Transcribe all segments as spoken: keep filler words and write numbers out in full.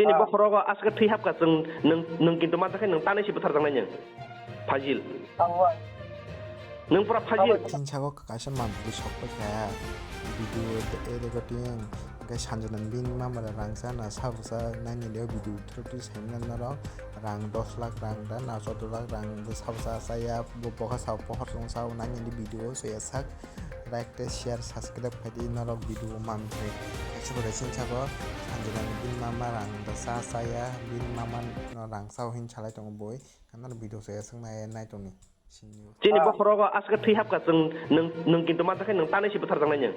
Chini bokhorogo aswk thwi hapkha chwng, nwng, nwng kintu manjakhe nwng tanwi se bwtharjaknai nwng. Fajil. Nwng pura fajil. Chini sago kaisa manpli sokpaikha video recording, hwnkhe Sanjana bini mama rang chana sabusa naini leo video through twi saimano norok rang dos lakh rang da na chordo lakh rang sabusa chaya bo bokha sao pohor chwng sao naini video chaya sak. Like tei share, subscribe khai di, norok video manthai. Kaisa bai kaisa wngkha bo, Sanjana ni bini mama rang da cha chaya, bini mama no rang chao hin salai tongo boi. Norok video chaya swng nai, nai tongni. Chini bokhorogo aswk thwi hapkha chwng, nwng, nwng kintu manjakhe nwng tanwi se bwtharjaknai nwng.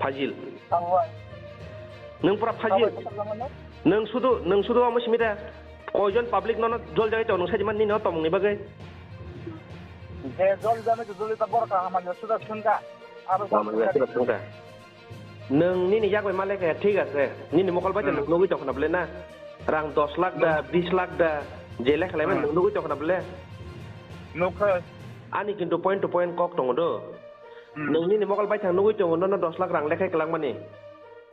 Fajil. Nwng pura fajil. Nwng sudu, nwng sudu omo simi da. Koijon public nono jol jagwi tongo nwng saimani nini o tongmungni bagwi? Je jol jagwi to jol ta borok hamani suda thwngkha. Abo hamani suda thwngkha. Nwng nini yak bai ma lekha thik ase. Nini mokol bai nwng nugwi tongkha na bwle na? Rang dos lakh da, bis lakh da, je lekha laimani nwng nugwi tongkha na bwle? Nukha. Ani kintu point to point kok tongo do. Nwng nini mokol bai thang nugwi tongo nono dos lakh rang lekhai kwlangmani.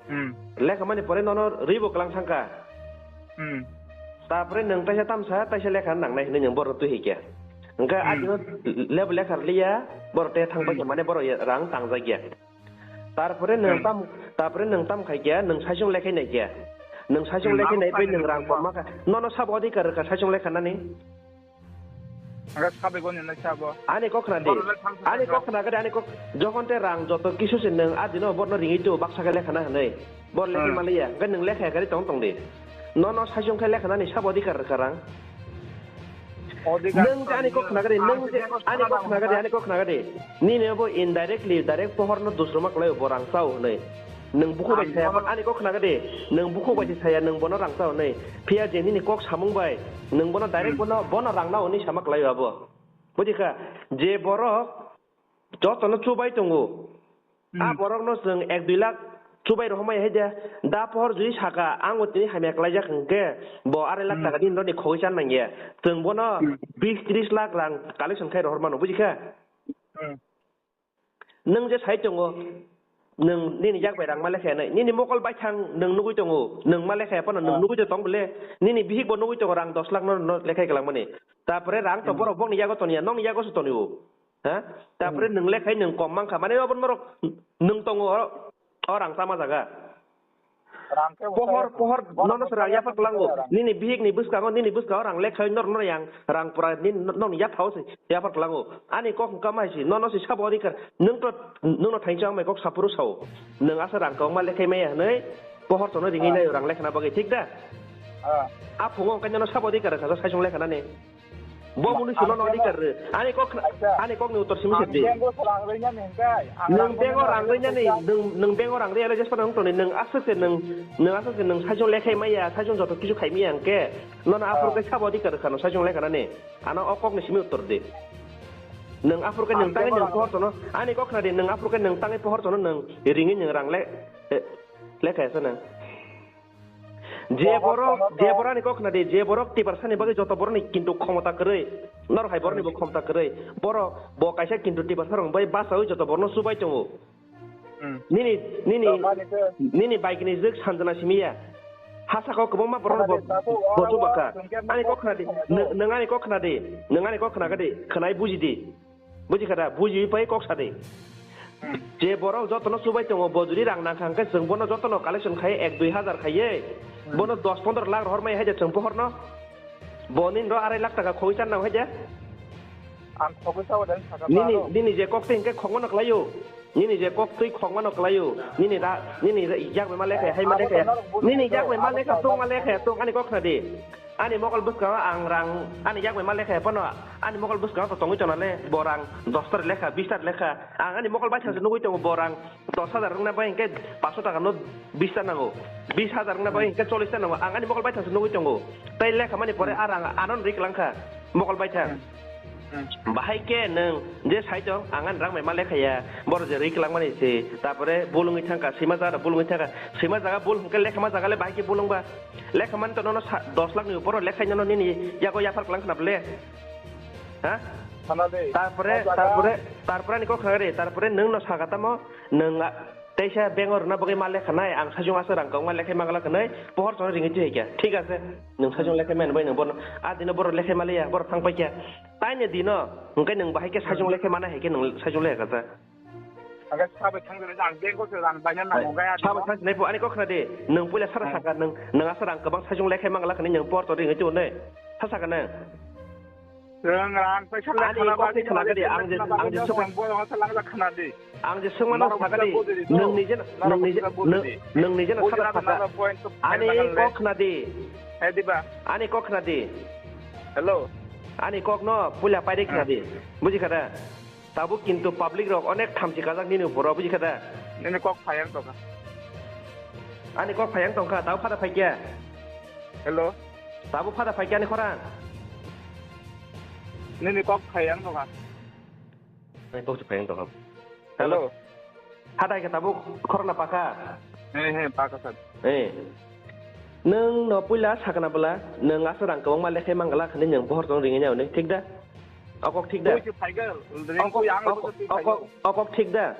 Hmm. Lekha mani pore nono ribo kwlang thangkha. Hmm. Tapore nwng taisa tamsa taisa lekha nangnai hinwi nwng borok twi hikya. Hwnkhe hmm, adino lebo lekha rwliya, borok te thang hmm, paikha mane borok rang tangjakya. Tarpore nwng hmm, tam, tapore nwng tam khaikya, nwng saisung lekhai naikya. Nwng saisung hmm, lekhai naipai nwng rang komma kha. Nono sabo adhikar rwkha saisung lekha nani? Hwnkhe sabigoni nai sabo. Ani kok khna di. Borok le thang thang ani kok khna gade, ani kok, jokhon te rang joto kisu se nwng a dino borno ringwi tu baksa khe lekha na hwnwi. Bor lekha hmm, maliya, hwnkhe nwng lekha gari tong tong di. Nono saisung khe lekha nani sabo adhikar rwkha rang. Adhikar nwng je ani kok khna gade, nwng je ani kok khna gade, ani kok khna gade. Nini bo indirectly direct pohor no dusroma kwlai bo rang chao hwnwi. Nwng bukhuk bai saya, ani kok khna gade, nwng bukhuk bai se saya, nwng bono rang chao hwnwi. Phiya je nini kok samung bai, nwng bono direct hmm, bono, bono rang nao hwnwi sama kwlai abo. Buji kha, je borok jotono chubai tongo, hmm, a borokno chwng ek dui lakh chubai rohormai hai de, da pohor jui saka, ang o tini hamya kwlaijak hwnkhe, bo arai lakh hmm, taka din roni khogwi chan nangya. Chwng bono hmm, bis tris lakh rang collection khai rohor mano, buji kha? Hmm. Nwng je sai tongo, nwng nini yak bai rang ma lekha nai, nini mokol baithang nwng nugwi tongo, nwng ma lekha phano nwng ah, nugwi tong bole, nini bihik bo nugwi tongo rang dos lakh no, no lekhai kwlangmani. Tapore rang to hmm, borok bokni yago tonya, nokni yago se tonio. Ha? Tapore hmm, nwng lekhai nwng kom mankha, mane obo norok nwng tongo o, o rang chama jaga. Rang khe bo pohor, kaya, pohor, bono nono se rang kaya yapha kaya kwlango. Rang. Nini bihik ni bwskango, nini bwskango rang lekhai nor, nor yang rang pura nini, nokni yapha o se yapha kwlango. Ani kok hwnkha mai si, nono se sabo adhikar. Nwng to, nwng no thainsa wngmai kok sapuru sao. Nwng asa rang kwbangma lekhai maya hwnwi pohor tono ringwi ah, naio rang lekhana bagwi, thik da? Ah. A phungo hwnkhe nono sabo adhikar rwkha, saisung lekha nani. Bo mwnwi suno no adhikar rw. Ani kok khna-, ani kok ni uttor simi se di. Nwng bank o rang rwi nani, nwng, nwng bank o rang rwi ale jespa nwng toni, nwng aswk se nwng, nwng aswk se nwng saisung lekhai maya, saisung joto kisu khai maya hwnkhe, nono aphuru khe sabo adhikar rwkha no saisung lekha nani. Ano o kok ni simi uttor di. Nwng aphuru khe nwng tangwi nwng pohor tono, ani kok khna di, nwng aphuru khe nwng tangwi pohor tono nwng ringwi nwng rang le, eh, lekha ya sa nwng. Je borok, je borok ani kok khna di, je borok Tiprasani bagwi joto borokni kintu khomota kwrwi, norok hai borokni bo khomota kwrwi, borok bo kaisa kintu Tiprasarok bai bachaui joto borokno chubai tongo. Hmm. Nini, nini, nini baigini jwk Sanjana simiya. Ha saka o kwbangma borok bo, bo chubakha. Ani kok khna di, nwng ani kok khna di, nwng ani kok khna di, khwnai buji di. Buji kha da, bujiwi pai kok sa di. Hmm. Je borok jotono chubai tongo, bo jodi rang nang kha, hwnkhe chwng bono jotono collection khai ek dui hajar khaiye, hmm, bono dos pondro lakh rohor mai hai de chwng pohorno. Bo nini ro arai lakh taka khogwi chan nang hai de. Ang khogwi sao de, saka nini, nini je kok twi hwnkhe khogmano kwlaio. Nini je kok twi khogmano kwlaio. Nini ra, nini ra, yak bai ma lekha, hai ma lekha. Nini yak bai ma lekha, tong ma lekha, tong ani kok khna di. Ani mokol bwskango ang rang, ani yak bai ma lekha phano, ani mokol bwskango to tongwi tonale, bo rang dos tar lekha, bis tar lekha. Ang ani mokol bai thangse nugwi tongo, bo rang dos hajar wngna bai hwnkhe paanch sho taka no bis ta nango, bis hajar wngna bai hwnkhe chollish ta nango. Ang ani mokol bai thangse nugwi tongo. Tai lekha mani pore a rang ano ri kwlangkha mokol bai thang. Bahai khe nwng je sai tong, ang ani rang bai ma lekha ya, boro je ri kwlangmani se, tapore bul wngwi thangkha, swima jaga bul wngwi thangkha, swima jaga bul hwnkhe lekha ma jaga le bahai khe bul wngba. Lekha mani to nono sa-, dos lakh ni upor o lekha nono nini yago yaphar kwlang khna bole. Ha? Khana de. Tarpore, o jaga tarpore, tarpore ani kok khna de, tarpore nwng no saka tamo, nwng a-, Teisa bank o rwna bagwi ma lekha nai, ang sajung aswk rang kwbangma lekhai mangla khnai, pohor chwng ringwi twi hai kha. Thik ase, nwng sajung lekhai mani bai nwng bono, a dino borok lekhai maliya, borok thang paikha. Taini dino, hwnkhe nwng bahai khe sajung lekhai mana hai khe nwng sajung lekha kha. Aga sabai thang jani, ang bank o se rang baina nango, gaya Sabai dino. Thang sinai pho, ani kok khna di, nwng puila sara Hmm. saka, nwng, nwng aswk rang kwbang sajung lekhai mangla khnai, nwng pohor chwng ringwi twi nai. Sa saka nwng. Chwng rang paisa le Ani khana kok bagwi ni khna nai, gadi, ang je, ang je swkma- ang bo rang sa lang khana di. Ang je swkmano Norok sakha di, bujodi, nwng nije, norok nwng nije, bujodi. Nwng, nwng nije Bujodi sara na saka. Nalo point to Ani fail kok khna di. He diba? Ani kok khna di. Hello. Ani kok no puila pairi khna di. Buji kha da? Tabuk kintu public rok onek thamchi kajak nini uporo, buji kha da? Nini kok phayang tongkha. Ani kok phayang tongkha, tabuk phada phaikya. Hello. Tabuk phada phaikya ani khorang. Nini kok phayang tongkha. Ani kok phayang tongkha. Hello. Hello. Phada khe tabuk khorang na pakha. He he, pakha sir. Eh. Nwng no puila sakna bwla, nwng aswk rang kwbangma lekhai mangla khani nwng bohor tong ringya hwnwi, thik da? Okok thik da? Twi se phaigal, ring Okok, twi ang okok, twi phaigal. Okok, okok thik da?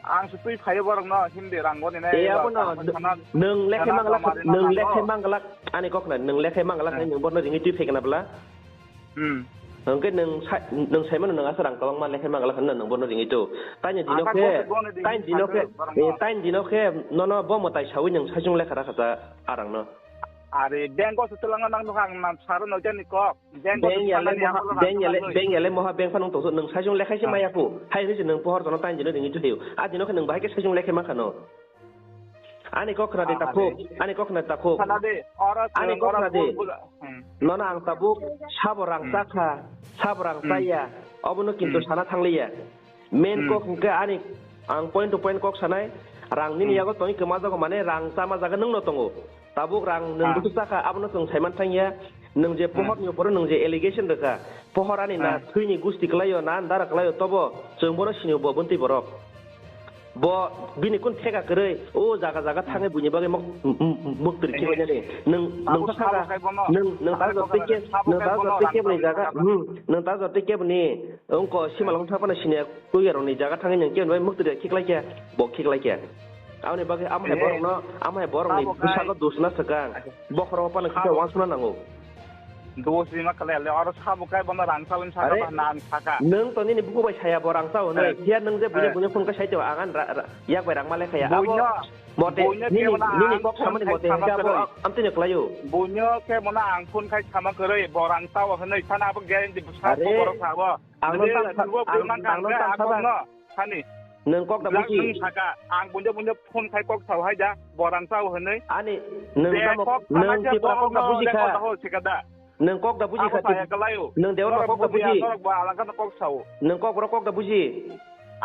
Ang se twi phaio borok no, hindi rang goni nai, Te abo no, khana, nwng lekhai khana mangla, kamari na nwng nango. Lekhai mangla, ani kok na, nwng lekhai mangla khani nwng bono ringwi twi phaikna bwla? Hmm. Hwnkhe nwng sai, nwng saimano nwng aswk rang kwbangma lekhai mangla khani nwng bono ringwi twi. Taini dino khe, taini dino khe, eh, taini dino khe nono bo mwtai sawi nwng saichung lekha rakha cha arang no. Are, bank o se twlangna nang nukha ang nam saro noitani kok. Bank o se thangani ang bono rang kwlangwi. Bank yale moha bank phano tongso nwng saichung lekhai se maya phu. Hai hwnwi se nwng pohor jono taini dino ringwi twi. A dino khe nwng bahai khe saichung lekhai mankha no. Ani kok khna de takhuk, ani kok khna takhuk. Khna de, oro Ani kok khna de. Hmm. Nono ang tabuk sabo rang chakha, sabo rang chaya. Obono kintu sana thangliya. Main kok hwnkhe ani ang point to point kok sanai, rang nini yago tongwi kwma jago mane rang chama jaga nwngno tongo. Tabuk rang nwng busu chakha, abono chwng saiman thangya. Nwng je pohor ni upor nwng je allegation rwkha, pohor ani na thwini gusti kwlaio, na andara kwlaio, tobo chwng bono sinio bo buntwi borok. Bo bini kun theka kwrwi, o jaga jaga thangwi buini bagwi mok-, m-, m-, mwktwrwi khibainani. Nwng, nwng ta saka, nwng, nwng ta jotwi khe, nwng ta jotwi khe bini jaga, hmm, nwng ta jotwi khe bini, wngko simalwng thapana siniya. Twi aroni jaga thangwi nwng kebo bai mwktwrwi khiklai khe, bo khiklai khe. Aboni bagwi amo hai borokno, amo hai borokni bwskango dusna swkang. Bokhorok phano kisa wansukna nango. Dos ni ma kale le, oro sabo kai bono rang salin saka ba na ang saka. Nwng to nini buku bai saya bo rang sao hwnwi. Phiya nwng je buino buino phone khe sai teo ang an ra-, ra-, yak bai rang ma le khaya. Abo mote nini, nini kok samani mote hwnkhe abo amtwino kwlaio. Buino khe bono ang phone khai sama kwrwi, bo rang sao hwnwi sana abo guarantee sabo borok sabo. Ang no tang sa-, ang, ang no tang saba. Sani. Nwng kok da buji. Nwng saka, ang bunjo bunjo phone khai kok sao hai da, borang sao hwnwi. Ani, nwng tamo, nwng Tipra kok da buji kha. Nwng kok da buji kha. Nwng Debbarma kok da buji. Nwng kok borok kok da buji.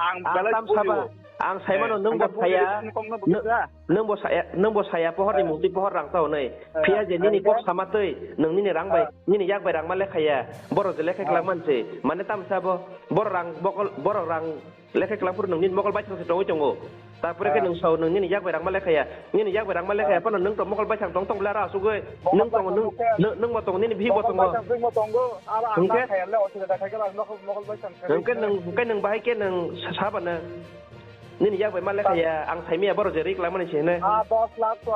Ang tam saba. Ang saimano nwng bo saya. Nwng bo saya, nwng bo saya pohor ni mungtwi pohor rang sao hwnwi. Phiya je nini kok sama twi, nwng nini rang bai, nini yak bai rang ma lekhaya. Borok je lekha kwlak manse. Mane tam sabo. Borok rang bokol, borok rang lekha kwlak phuru nwng nini mokol baithang se tongwi tongo. Tarpore khe nwng sao nwng nini yak bai rang ma lekhaya. Nini yak bai rang ma lekhaya phano nwng to mokol baithang tong tong bwle aro asugwi. Nwng tongo, nwng, nwng, nwng bo tongo, nini bihik bo tongo. Hwnkhe? Hwnkhe nwng, hwnkhe nwng bahai khe nwng sa-, saba nwng. Nini yak bai ma lekhaya, ang saimaya borok je ri kwlak mani se hwnwi. Ah, dos lakh to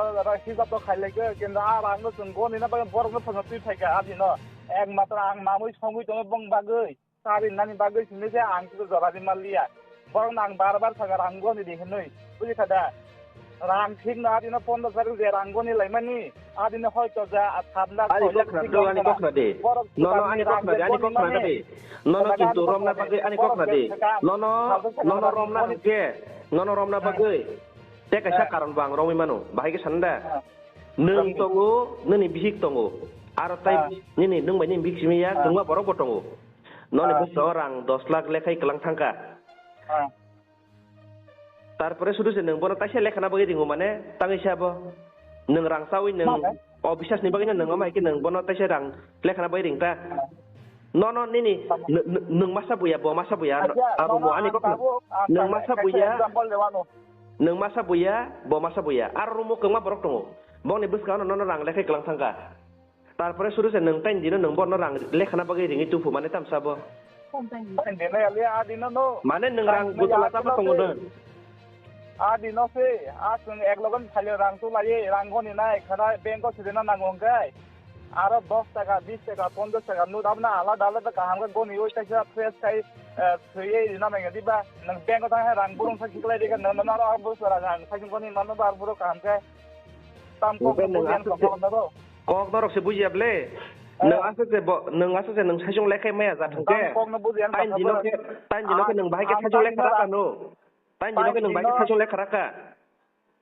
hisab to khailai khe, kintu ah rang no chwng goni na bagwi borok no thangna twi phaikha, ah, bini no. Ek matro ang mamwi songwi tongo bong bagwi. Sari nani bagwi sini se ang kisa jora di maliya. Borok nang bar bar saka rang goni di hinui. Buji kha da? Rang thik no adino pondro tarik je rang goni laimani. Adino hoito ja sat lakh. Ani kok khna de, ani kok khna de. Nono ani kok khna de, ani kok khna de. Nono kintu romna bagwi ani kok khna de. Nono, nono romna hwnkhe, nono romna bagwi. Te kaisa karon bo ang romwi mano. Bahai khe sanda. Nwng tongo, nini bihik tongo. Aro tai nini nwng bai nini bihik simi ya, kwbangma borok bo tongo. Noni bwskango rang dos lakh lekhai kwlang thangkha. Tarpore sudu se nwng bono taisa lekhana bagwi ringo mane tangwi se abo. Nwng rang chawi nwng o bisas ni bagwi no nwng omo hai khe nwng bono taisa rang lekhana bagwi ring ta. Nono nini nw-, nw-, nwng masa buya, bo masa buya, aro mo ani kok nwng masa buya, nwng masa buya, bo masa buya, aro room o kwbangma borok tongo. Bongni bwskango nono rang lekhai kwlang thangkha. Tarpore suru se nwng taini dino nwng bono rang lekhana bagwi ringwi tuphu mane tamsa bo. Taini dino ya le a dino no. Mane nwng rang gutula tamo tongo nwng. A di no se, a chwng ek logon phaile rang tu lai, rang goni nai, khana bank o sidi na nango hwnkhe. Aro dos taka, bis taka, ponchash taka note abna alada alada kaham khe goni oi kaisa fresh khai, eh, swiwi rina nangya diba. Nang bank o thang hai rang burung sa khiklai dikha, nang nang aro bus rang ang sai goni mano bar buro kaham khe. Tam kok Hwnkhe nwng bujiyan aswk se, kok norok se bujiya ble. Eh. Nwng aswk se bo, nwng aswk se nwng saichung lekhai maya ja thwngkhe. Tam kok no bujiyan Tain kok dino no. Khe, tain dino khe nwng bahai khe saichung lekha raka no. Tain dino khe nwng bahai khe saichung lekha raka.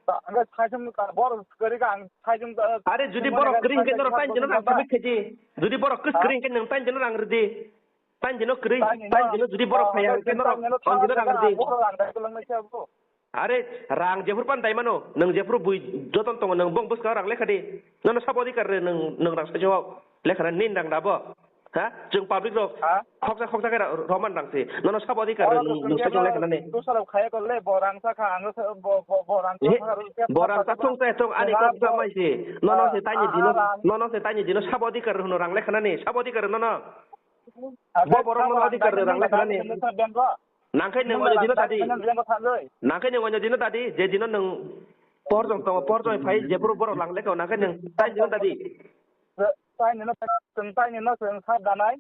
Ang khe saichung ka, borok kwrwi kha, ang saichung ka, Are judi saichung borok ka, kwrwi hwnkhe norok tain jino rang saichung sabik khaidi. Judi borok kwrwi hwnkhe nwng tain jino rang rwdi. Tain jino kwrwi, tain jino judi borok phaiya hwnkhe norok tain jino rang rwdi. Borok rang dai kwlwng nai se abo. Are rang jephuru pan dai mano, nwng jephuru bui joton tongo nwng bong bwskang rang lekha di. Nono sabo di kar re nwng, nwng rang saichung lekha na nin rang dabo. Ha? Chwng public rok khoksa khoksa khe ra-, roman rang se. Nono sabo di kar re nwng, nwng saichung lekha nani. Dusarok khaya kor le, bo rang sa kha, ang sa, bo, bo, bo rang sa kha, bo rang sa thung sa thung, ani kok sa mai se. Nono se taini dino, nono se taini dino sabo di kar re hwno rang lekha nani, sabo di kar re nono. Bo borok nono di kar re rang lekha nani. Nangkhe nwng onya dino tadi. Nangkhe nwng onya dino tadi, je dino nwng pohor jong tongo, pohor jong phai, jephuru borok lang lekha, nangkhe nwng tain dino tadi. Tain dino, tain dino, tain dino, sab danai.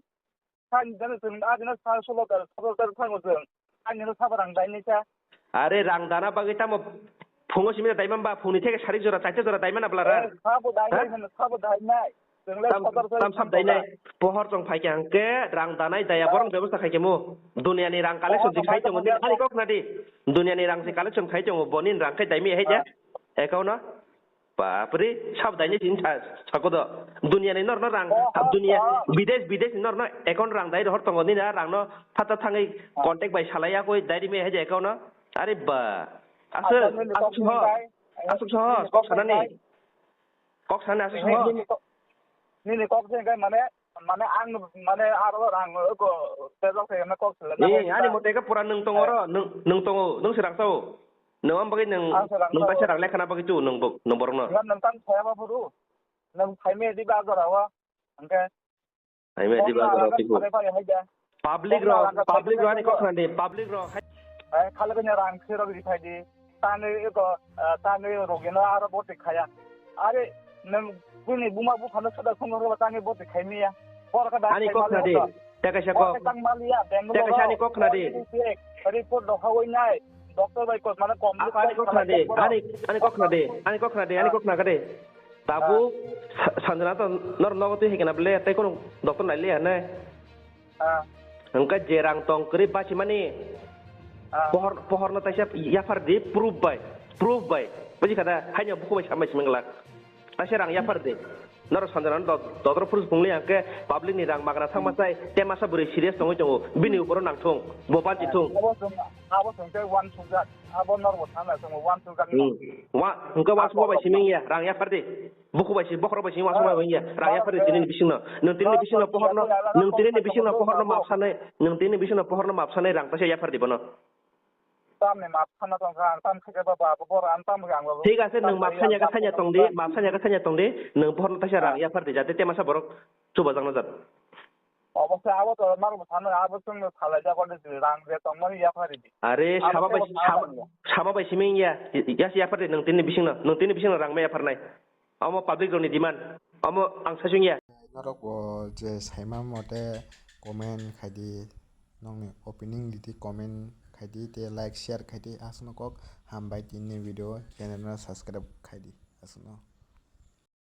Tain dino, tain dino, tain dino, sab sulo tar, sulo tar thango chwng. Tain dino, sab rang dai nisa. Are rang dana bagwi tamo phungo simi dai mamba, phungni theke sarik jora, chaita jora dai mana bwlara? Eh, sabo dai nai, sabo dai nai. Tam, tam sab dai nai. Pohor chong phai khe hwnkhe rang danai daya borok bebosta khai khe mo. Duniya ni rang collection si khai tongo, nini ani kok khna di. Duniya ni rang si collection khai tongo, bo nini rang khai dai mi hai ja. Account no. Bapre, sab dai nai sin sa, sako do. Duniya ni nor no rang, duniya, bidesh, bidesh ni nor no account rang dai rohor tongo, nini rang no phata thangwi contact bai salai ya koi dai ri mi hai ja account no. Are ba. Aswk, aswk sohos. Aswk sohos, kok sanani. Kok sana aswk sohor. Nini kok, nini kok se hwnkhe mane, mane ang, mane aro ang ko tejak se hwnkhe kok sele. Ni ani mote khe pura nwng tongo ro, nwng, nwng tongo, nwng se rang sao. Nwng am bagwi nwng, nwng paisa rang lekha na bagwi tu nwng bo, nwng borok no. Nwng tang saya ba phuru, nwng phaime di ba jora o, hwnkhe. Hai me diba jora piku. Public ro, public ro ani kok khna di, public ro. Hai. Hai, khali kanya rang khero di khai di. Tani ko, tani rogeno aro bote khaya. Are, nang bini buma bukhano sada khungo ro tani bote khai miya. Ani kok khna di. Teka sa kok. Teka sa ani kok khna di. Report dokha oi nai. Doctor bai kok mane kom. Ani kok khna di. Ani, ani kok khna di. Ani kok khna di. Ani kok khna di. Tabuk sa-, sanjana to nor nogo twi hai kena ble tei kono doctor nai le hane. Hwnkhe je rang tong kwrwi bachimani pohor, pohorno taisa yaphar di proof bai, proof bai. Buji kha da? Haino buku bai samai simi glak. Taisa rang yaphar di. Noro sanjana do-, dodro phuru phungli hwnkhe public ni rang magna thangma chai te masa bwrwi serious tongwi tongo. Bini uporo nangthung, bo banchi thung. Abo chwng, abo chwng tei uansukjak. Abo norbo sana chwng uansukjak. Wa, hwnkhe uansukma bai simi ya, rang yaphar di. Buku bai si, bokhorok bai si, uansukma bai ya, rang yaphar di tini ni bisingno. Nwng tini ni bisingno pohorno, nwng tini ni bisingno pohorno map sanai, nwng tini ni bisingno pohorno map sanai rang taisa yaphar di bono. Tamni map sana tongkha, ang tam khe ba, ba, bor, ang tam khe ang ba. Thik ase, nwng map sanya khe sanya tong di, map sanya khe sanya tong di, nwng pohorno taisa rang yaphar di, jate te masa borok chubajakna jat. Obosai abo to norok sano abo chwngno salai jak orde rang je tongmani yaphar di. Are sama bai, sama, sama bai simi ya, ya si yaphar di nwng tini bisingno, nwng tini bisingno rang ma yapharnai. Omo public rokni demand, omo ang saichung ya. Norok bo je saima mote comment khai di, nokni opinion ridi comment khai di, te like share khai di, aswkno kok hambai tini video channel no subscribe khai di aswkno.